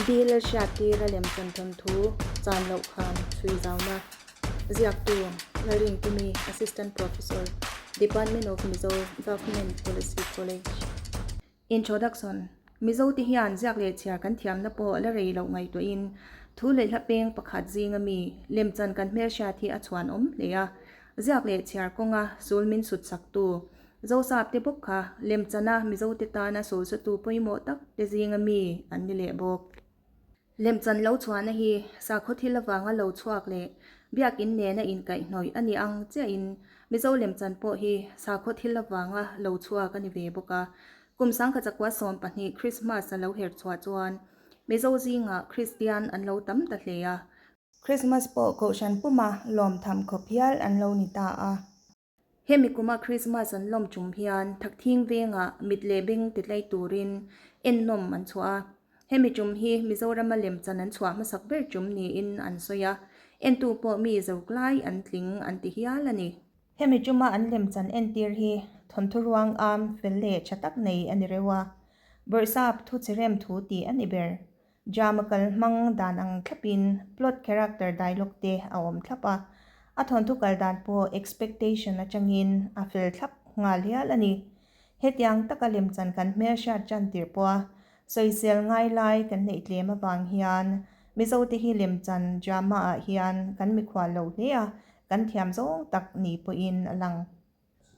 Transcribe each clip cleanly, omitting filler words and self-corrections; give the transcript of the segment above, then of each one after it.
Bill hriattira lemchan thawnthu chan loh khan chhui zauna ziaktu Lalrinkimi, Assistant Professor, Department of Mizo, Government Policy College. Introduction, Mizo te hian ziak leh chhiar kan thiamna pawh la rei loh ngaihtuahin thu leh hla peng pakhat zinga mi lemchan kan hmelhriat hi a chhuan awm hle a. Ziak leh chhiar kawnga sul min sut saktu Zosap te bawk kha lemchana Mizo te tana sulsutu pawimawh tak te zinga mi an ni leh bawk. Lemchan lo chhuahna hi sakhaw thil avanga lo chhuak leh biakin nena inkaihhnawih a ni ang chiahin Mizo lemchan pawh hi sakhaw thil avanga lo chhuak a ni ve bawk a. Kum sangkhatzakua 12 Krismas a lo her chhuah chuan Mizo zingah Kristian an lo tam ta hle a. Krismas pawh Kohhran puma lawmtham khawp hial an lo ni ta a. Hemi kuma Krismas an lawm tum hian Thakthing vengah mit leh beng ti tlai turin ennawm an chhuah a. Hemi tum hi Mizorama lemchan an chhuah hmasak ber tum niin an sawi a, entu pawh mi zoklai an tling an ti hial a ni. Hemi tuma an lemchan entir hi thawnthu ruang am fel leh tha tak nei a ni reuh a, Bawrhsap thu che rem thu tih a ni ber. Drama kal hmang dan ang thlapin plot character dialogue te a awm thlap a, a thawnthu kal dan pawh expectation atangin a fel thlap nghal hial a ni. Hetiang taka lemchan kan hmelhriat tan tirh pawha sawisel ngai lai kan neih tlem avang hian Mizote hi lemchan drama ah hian kan mikhual lo hle a, kan thiam zawng tak ni pawhin a lang.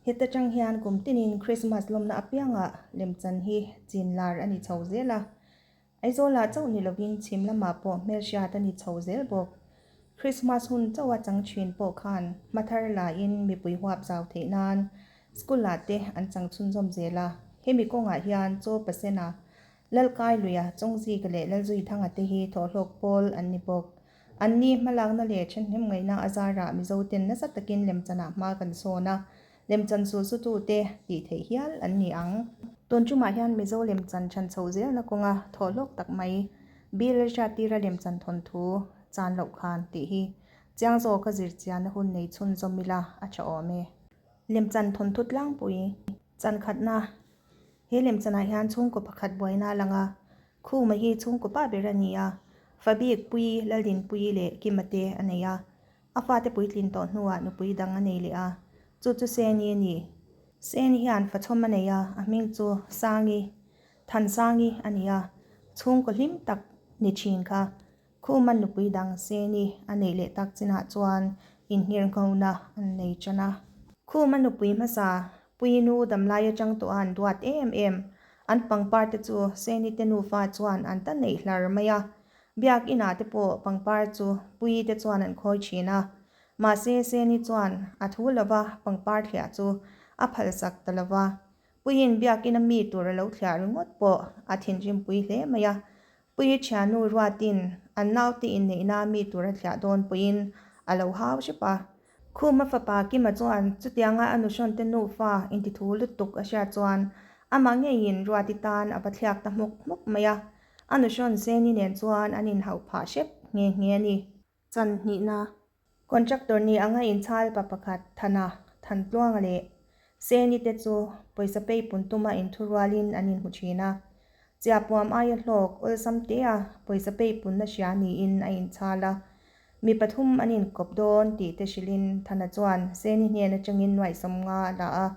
Heta tang hian kum tinin Krismas lawmna apiangah lemchan hi chin lar a ni chho zel a. Aizawlah chauh ni lovin chhim lamah pawh hmelhriat a ni chho zel bawk. Krismas hun chauha chang thin pawh khan hma thar lain mipui huap zau theih nan school-ah te an chang chhunzawm zel a. Hemi kawngah hian Chaw Pasena, Lalkailuia, Chawngzika leh Lalzuithanga te hi thawhhlawk pawl an ni bawk. Anni hmalakna leh ṭhenhnem ngaihna a zarah Mizoten nasa takin lemchanah hma kan sawn a, lemchan sulsutute tih theih hial an ni ang. Tun ṭumah hian Mizo lemchan ṭhan chho zelna kawnga thawhhlawk tak mai, Bill Hriattira lemchan thawnthu chan loh khan tih hi chiang zawka zirchianna hun nei chhunzawm ila a ṭha awm e. Lemchan thawnthu tlangpui chankhatna He lemchanah hian chhungkaw pakhat buaina a lang a, Khuma hi chhungkaw pa ber a ni a, Fabik Pui, Laldinpuii leh Kima te a nei a. A fate puitlin tawh hnuah nupui dang a nei leh a, chu chu Seni a ni. Seni hian fachhawm a nei a, a hming chu Sangi, Thansangi a ni a, chhungkaw hlim tak ni thin kha. Khuma nupui dang Seni a neih leh tak chinah chuan inhngirnghona an nei tan a. Khuma nupui hmasa Puinu damlai atang tawh a an duat em em. An pangpar te chu Seni te nufa chuan an ta neih hlar mai a. Biak inah te pawh pangpar chu Pui te chuan an khawi thin a. Mahse Seni chuan a thu lova pangpar thliah chu a phalsak ta lova. Puiin biak ina mi tur a lo thliah ringawt pawh a thinrimpui hle mai a. Pui thiannu ruatin an naute inneihna mi tur a thliah dawn pawhin a lo hau hrep a. Khuma fapa Kima chuan chutianga a nuhrawnte nufa intithu lutuk a hriat chuan amah ngeiin Ruati tan a va thliak ta hmawk hmawk mai a. A nuhrawn Seni nen chuan an inhauh phah hrep nghe nghe a ni. Chan hnihna, Contractor ni anga inchhal pa pakhat Thana, Thantluanga leh Seni te chu pawisa peipun tuma inthurualin an inhmu thin a. Chiahpuam aia hlawk awlsam tea pawisa peipunna hria niin a inchhal a. Mi pathum an inkawp dawn tih te hrilhin Thana chuan Seni hnen atangin nuaihsawm nga a la a.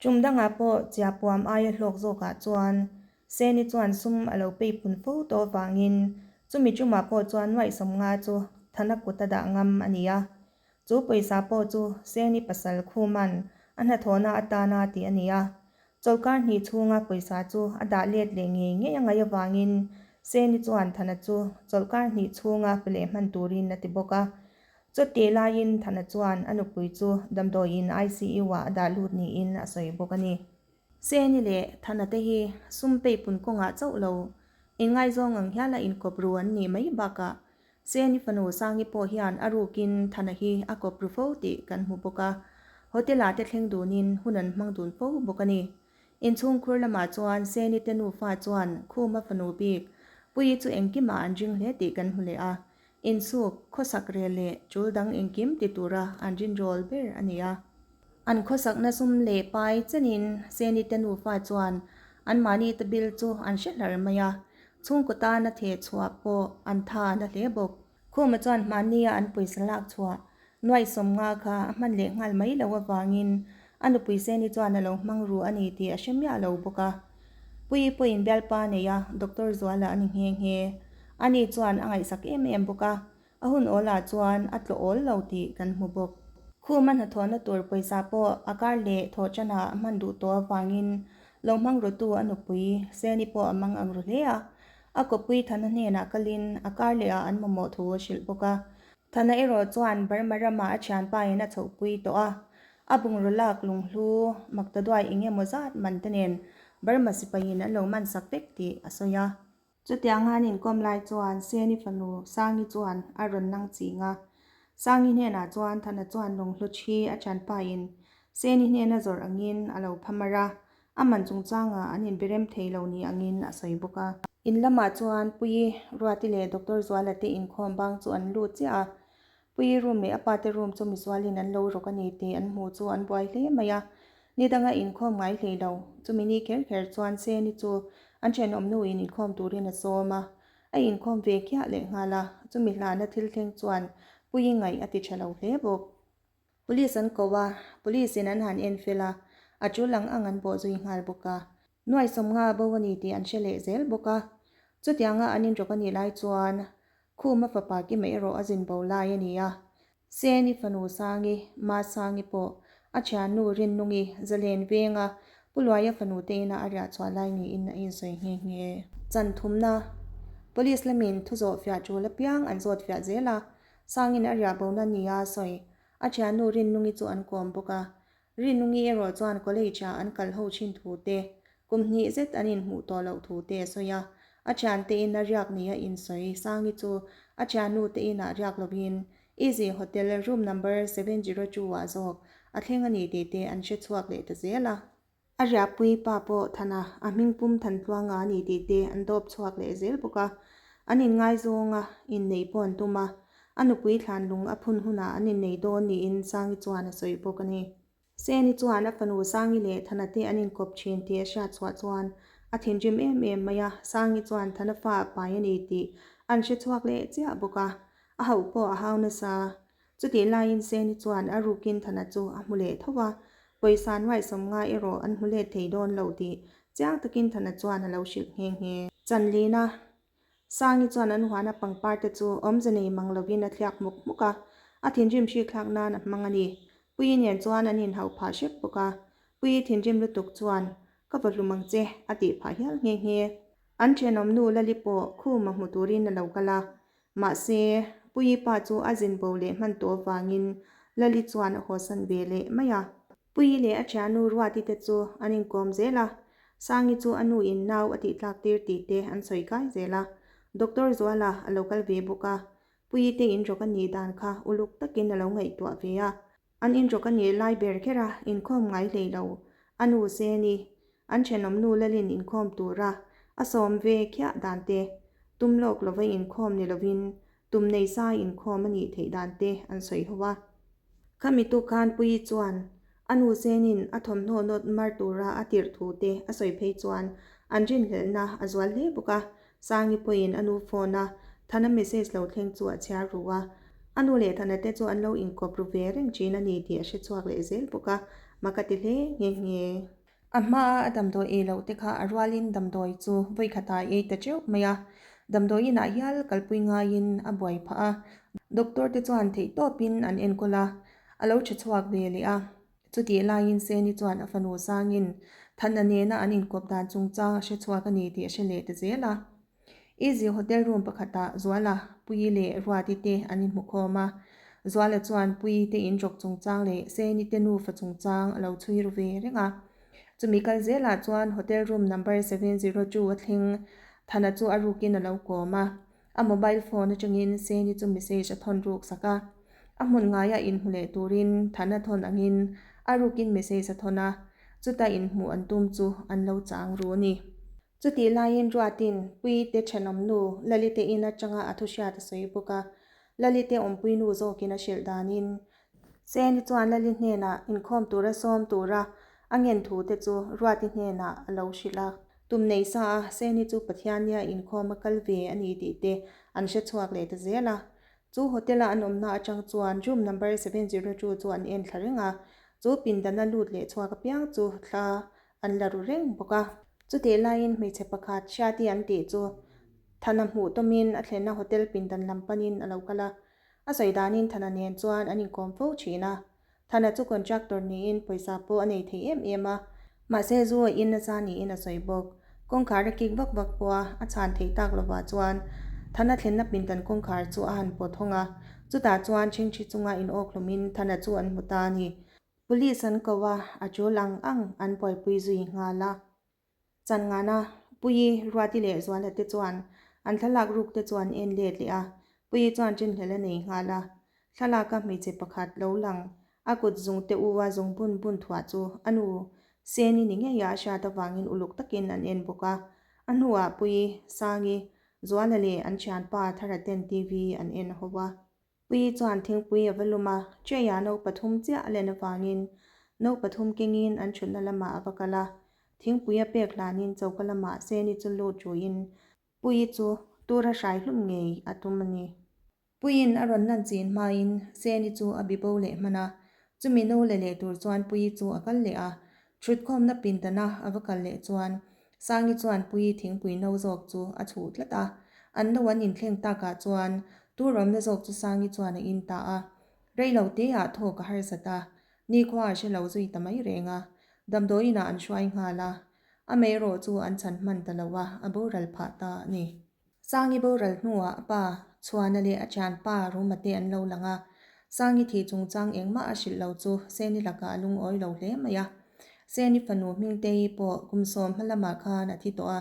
Tum dangah pawh Chiahpuam aia hlawk zawkah chuan Seni chuan sum a lo peipun fo tawh avangin chumi tumah pawh chuan nuaihsawm nga chu Thana kut a dah ngam a ni a. Chu pawisa pawh chu Seni pasal Khuman a hnathawhna atana tih a ni a. Chawlhkar hnih chhunga pawisa chu a dah let leh ngei ngei a ngaih avangin Seni chuan Thana chu chawlhkar hnih chhunga pe leh hman turin a ti bawk a. Chutih laiin Thana chuan a nupui chu damdawiin ICU-ah a dah lut niin a sawi bawk a ni. Seni leh Thana te hi sum peipun kawngah chauh lo inngaizawng ang hiala inkawp ru an nih mai bakah Seni fanu Sangi pawh hian a rukin Thana hi a kawp ru fo tih kan hmu bawk a, hotel-ah te thleng dunin hun an hmang dun fo bawk a ni. Inchhungkhur lamah chuan Seni te nufa chuan Khuma fanu bik Puii chu engkimah an ring hle tih kan hmu leh a, Insuk, khawsak rel leh tul dang engkim ti tura an rinrawl ber a ni a. An khawsakna sum leh pai chenin Seni te nufa chuan anmahni te bill chu an hre hlar mai a. Chhungkaw tana theh chhuah pawh an tha na hle bawk. Khuma chuan hmannia an pawisa lak chhuah nuaih sawmnga kha a hman leh nghal mai loh avangin a nupui Seni chuan a lo hmang ru a ni tih a hre miah lo bawk a. Puii pawhin bialpa nei a, Doctor Zuala a ni nghe nghe. Ani chuan a ngaihsak em em bawk a, a hun awlah chuan a tlawh awl lo tih kan hmu bawk. Khuma hnathawhna tur pawisa pawh a kar leh thawh chanah a hman duh tawh avangin lo hmang rutu a nupui Seni pawh a mang ang ru hle a. A kawpui Thana hnenah kalin a kar lehah an mamawh thu a hrilh bawk a. Thana erawh chuan Burma ramah a thianpa in a chhohpui tawh a, a bungraw lak lunghlu maktaduai eng emaw zat man te nen Burma sipaiin an lo man sak vek tih a sawi a. Chutiang an inkawm lai chuan Seni fanu Sangi chuan a rawn nang ching a. Sangi hnenah chuan Thana chuan lunghlu thi a thianpa in Seni hnena zawrh angin a lo phamar a, A man chungchangah an inbirem thei lo ni angin a sawi bawk a. In lamah chuan Puii, Ruati leh Doctor Zuala te inkhawm bang chu an lut chiah a. Puii room leh a pate room chu misualin an lo rawk a ni tih an hmuh chu an buai hle mai a. Ni danga inkhawm ngai hlei lo. Chumi ni kher kher chuan Seni chu an thenawm nuin inkhawm turin a sawm a. A inkhawm ve khiah leh nghal a. Chumi hlana thil thleng chuan Puii ngaih a ti tha lo hle bawk. Police an ko a, Police in an han en fel a, a tul ang ang an bawh zui nghal bawk a. Nuai sawmnga bo a ni tih an hre leh zel bawk a. Chutianga an inrawk a nih lai chuan Khuma fapa Kima erawh a zin bo lai a ni a. Seni fanu Sangi, Ma Sangi pawh a thiannu Rinnungi Zalen venga Pu Luaia fanu te ina a riah chhuah lai niin a insawi nghe nghe. Chan thumna, Police lamin thu zawh fiah tul apiang an zawt fiah zel a, Sangin a riah bona nia a sawi. A thiannu Rinnungi chu an kawm bawk a. Rinnungi erawh chuan college ah an kal ho thin thu te, kum hnih zet an inhmuh tawh loh thu te a sawi a. A thiante in a riak nia insawi Sangi chu a thiannu te inah riak lovin Easy Hotel room number 702 ah zawk a thleng a ni tih te an hre chhuak leh ta zel a. A riahpui pa pawh Thana, a hming pum Thantluanga a ni tih te an dawp chhuak leh zel bawk a. An inngaizawng a, inneih pawh an tum a. A nupui thlan lung a phun hunah an innei dawn niin Sangi chuan a sawi bawk a ni. Seni chuan a fanu Sangi leh Thana te an inkawp thin tih a hriat chhuah chuan a thinrim em em mai a, Sangi chuan Thana fa a pai a ni tih an hre chhuak leh chiah bawk a, a hauh pawh a hau nasa. Chutih laiin Seni chuan a rukin Thana chu a hmu leh tho a, pawisa nuaihsawm ngai erawh an hmu let thei dawn lo tih chiang takin Thana chuan a lo hrilh nghe nghe. Chanlina Sangi chuan an huana pangpar te chu awmze nei mang lovin a thliak hmuk hmuk a, a thinrim hrik thlak nan a hmang a ni. Puii nen chuan an inhauh phah hrep bawk a, Puii thinrim lutuk chuan, Ka va hlum ang che, a tih phah hial nghe nghe. An thenawm nu Lali pawh khuma hmu turin a lo kal a, Mahse, Puii pa chu a zin bo leh hman tawh avangin Lali chuan a hawsan ve leh mai a. Puii leh a thiannu Ruati te chu an inkawm zel a, Sangi chu a nu in nau a tihtlak tir tih te an sawi kai zel a. Doctor Zuala a lo kal ve bawk a, Puii te inrawk a nih dan kha uluk takin a lo ngaihtuah ve a. An inrawk a nih lai ber kher a, inkhawm ngai hlei lo. A nu Seni, an thenawm nu Lalin inkhawm tura a sawm ve khiah dan te, tum lawk lova inkhawm ni lovin tum nei sa inkhawm a nih theih dan te an sawi ho a. Khami tu khan Puii chuan a nu Senin a thawmhnaw nawt mar tura a tirh thu te a sawi phei chuan an rinhlelhna a zual hle bawk a, Sangi pawhin a nu phone a Thana message lo thleng chu a chhiar ru a, a nu leh Thana te chu an lo inkawp ru ve reng thin a ni tih a hre chhuak leh zel bawk a, mak a ti hle nghe nghe. A hmaa a damdawi ei loh te kha a rualin damdawi chu vawikhatah ei ta teuh mai a, damdawi inah hial kalpui ngaiin a buai phah a, doctor te chuan theihtawpin an enkawl a, a lo tha chhuak ve leh a. Chutih laiin Seni chuan a fanu Sangin Thana nena an inkawp dan chungchang a hre chhuak a ni tih a hre leh ta zel a. Easy Hotel room pakhatah Zuala, Puii leh Ruati te an inhmu khawm a. Zuala chuan Puii te inrawk chungchang leh Seni te nufa chungchang a lo chhui ru ve reng a. Chumi kal zelah chuan hotel room number 702 a thleng Thana chu a rukin a lo kawm a. A mobile phone atangin Seni chu message a thawn ruk sak a. A hmun ngaia inhmu leh turin Thana thawn angin a rukin message a thawn a, chuta inhmuh an tum chu an lo chang ru a ni. Chutih laiin Ruatin Puite thenawm nu Lalite in atanga a thu hriat a sawi bawk a, Lalite awmpui nu zawkin a hrilh danin Seni chuan Lali hnenah inkhawm tura sawm tura a ngen thu te chu Ruati hnenah a lo hrilh a. Tum nei sa a, Seni chu Pathiania inkhawm a kal ve a ni tih te an hre chhuak leh ta zel a. Chu hotel-a an awmna atang chuan room number 702 chu an en thla reng a, chu pindana lut leh chhuak apiang chu thla an la ru reng bawk a. Chutih laiin hmeichhe pakhat Hriati an tih chu Thana hmuh tawmin a thlenna hotel pindan lam panin a lo kal a. A sawi danin Thana nen chuan an inkawm fo thin a. Thana chu contractor niin pawisa pawh a nei thei em em a, mahse zu a in nasa niin a sawi bawk. Kawngkhar a kik vak vak pawh a, a chhan theih tak lovah chuan Thana thlenna pindan kawngkhar chu a han pawt hawng a, chutah chuan ṭhingṭhi chunga inawk hlawmin Thana chu an hmu ta a ni. Police an ko a, a ṭul ang ang an buaipui zui nghal a. Channgana, Puii, Ruati leh Zuala te chuan an thlalak ruk te chu an en let leh a, Puii chuan ṭinhlel a nei nghal a. Thlalaka hmeichhe pakhat lo lang, a kut zung te u a zung bun bun thuah chu a nu Seni ni ngeia a hriat avangin uluk takin an en bawk a. A hnuah Puii, Sangi, Zuala leh an ṭhianpa Thara ten TV an en ho a. Puii chuan thingpui a va lum a, tray-ah no pathum chiah a len avangin no pathum kengin an thutna lamah a va kal a. Thingpui a pek hlanin choka lamah Seni chu lut ruiin Puii chu tura hrai hlum ngei a tum a ni. Puiin a rawn lan chin hmain Seni chu a bibo leh hman a, chumi no la leh tur chuan Puii chu a kal leh a. Thutkhawmna pindana a va kal leh chuan Sangi chuan Puii thingpui no zawk chu a chhuh tlat a, an no an inthleng takah chuan tur awmna zawk chu Sangi chuan a in ta a. Reilo teah thawk a harsat a, nikhua a hre lo zui ta mai reng a, damdawiinah an hruai nghal a, a meirawh chu an chhan hman ta lo a, a boral phah ta a ni. Sangi boral hnuah a pa, Chhuana leh a thianpa Ruma te an lo lang a, Sangi thih chungchang engmah a hrilh lo chu Seni lakah a lungawi lo hle mai a. Seni fanu Hmingtei pawh kum sawm hma lamah khan a thi tawh a,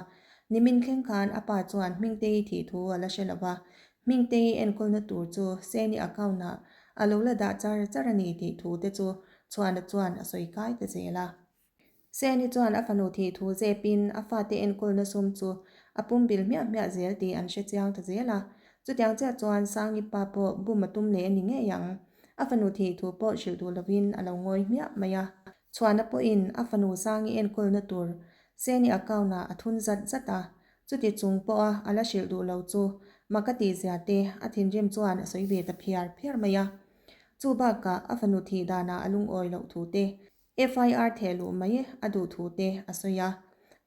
nimin thleng khan a pa chuan Hmingtei thih thu a la hre lo va, Hmingtei enkawlna tur chu Seni account-ah a lo la dah char char a ni tih thu te chu Chhuana chuan a sawi kai ta zel a. Seni chuan a fanu thih thu zepin a fate enkawlna sum chu a pum bil hmiah hmiah zel tih an hre chiang ta zel a. Chutiang chiah chuan Sangi pa pawh bum a tum leh a ni ngei ang. A fanu thih thu pawh hrilh duh lovin a lo ngawi hmiah mai a. Chhuana pawhin a fanu Sangi enkawlna tur Seni account-ah a thun zat zat a. Chuti chung pawha a la hrilh duh lo chu mak a tihzia te a thinrim chuan a sawi ve ta phiar phiar mai a. Chu bakah a fanu thih danah a lungawi loh thu te FIR theh luh mai a duh thu te a sawi a,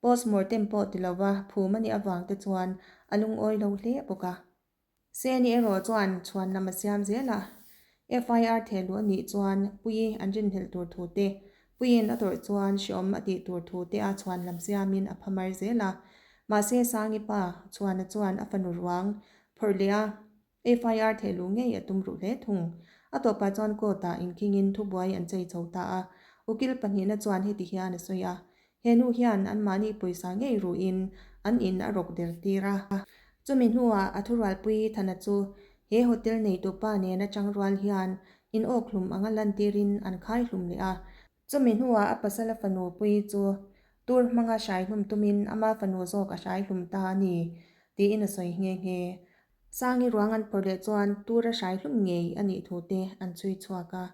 postmortem pawh ti lova phum a nih avang te chuan a lungawi lo hle bawk a. Seni erawh chuan chhuan lam a siam zel a, FIR theh luh a nih chuan Puii an rinhlelh tur thu te, Puiin a tawrh chuan hreawm a tih tur thu te a chhuan lam siamin a phamar zel a. Mahse Sangi pa Chhuana chuan a fanu ruang phawrh leh a, FIR thehluh ngei a tum ruh hle thung. A tawpah chuan court-ah inkhingin thubuai an chei chho ta a. Ukil pahnihna chuan heti hian a sawi a, He nu hian anmahni pawisa ngei ruhin an in a rawk der tir a. Chumi hnuah a thurualpui Thana chu he hotel neitupa nen atang rual hian in awkhlum anga lantirin an khai hlum leh a. Chumi hnuah a pasala fanu pui chu tur hmanga hrai hlum tumin ama fanu zawk a hrai hlum ta a ni, tiin a sawi nghe nghe. Sangi ruang an phawrh leh chuan tura hrai hlum ngei a nih thu te an chhui chhuak a.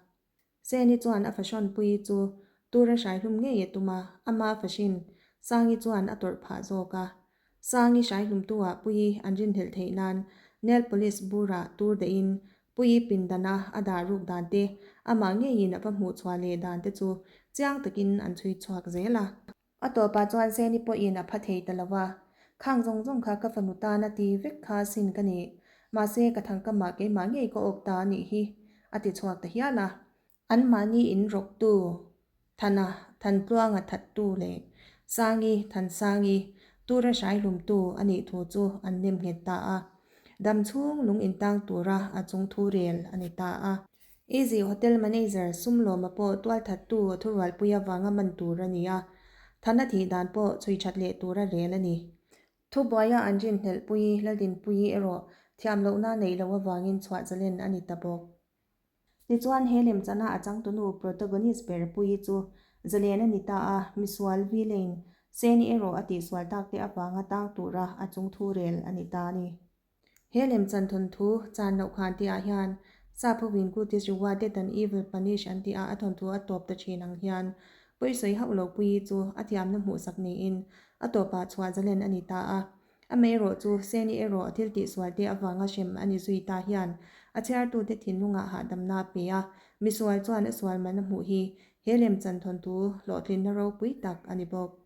Seni chuan a fahrawn pui chu tura hrai hlum ngei a tum a, ama fahrin Sangi chuan a tawrh phah zawk a. Sangi hrai hlumtu-ah Puii an rinhlelh theih nan Nail Polish burah tur dahin Puii pindana a dah ruk dan te, amah ngeiin a va hmuh chhuah leh dan te chu chiang takin an chhui chhuak zel a. A tawpah chuan Seni pawhin a pha thei ta lo a, Khang zawng zawng kha ka fanu tana ti vek kha sin ka ni, mahse ka thangkamah keimah ngei ka awk ta a nih hi, a ti chhuak ta hial a. Anmahni in rawktu Thana Thantluanga thattu leh Sangi Thansangi tura hraihlumtu a nih thu chu an nem nghet ta a. Dam chhung lung intang tura a chung thu rel a ni ta a. Easy Hotel Manager Sumlawma pawh tualthattu a thurualpui avanga man tur a ni a, Thana thih dan pawh chhui that leh tura rel a ni. Thubuaia an rinhlelhpui Laldinpuii erawh thiam lohna neih loh avangin chhuah zalen a ni ta bawk. Tichuan, he lemchana a changtunu protagonist ber Puii chu zalen a ni ta a, misual villain Seni erawh a tihsual tak te avanga tang tura a chungthu rel a ni ta a ni. He lemchan thawnthu chan loh khan tihah hian Sap hovin Good is rewarded and evil punished an tih a, a thawnthu a tawp ta thin ang hian pawisawi hauh lo Puii chu a thiamna hmuhsak niin A tawpah chhuah zalen a ni ta a. Amaherawh chu, Seni erawh a thil tihsualte avanga hrem a ni zui ta hian a chhiartute thinlungah hahdamna a pe a, misual chuan a sual man a hmuh hi he lemchan thawnthu hlawhtlinna ropui tak a ni bawk.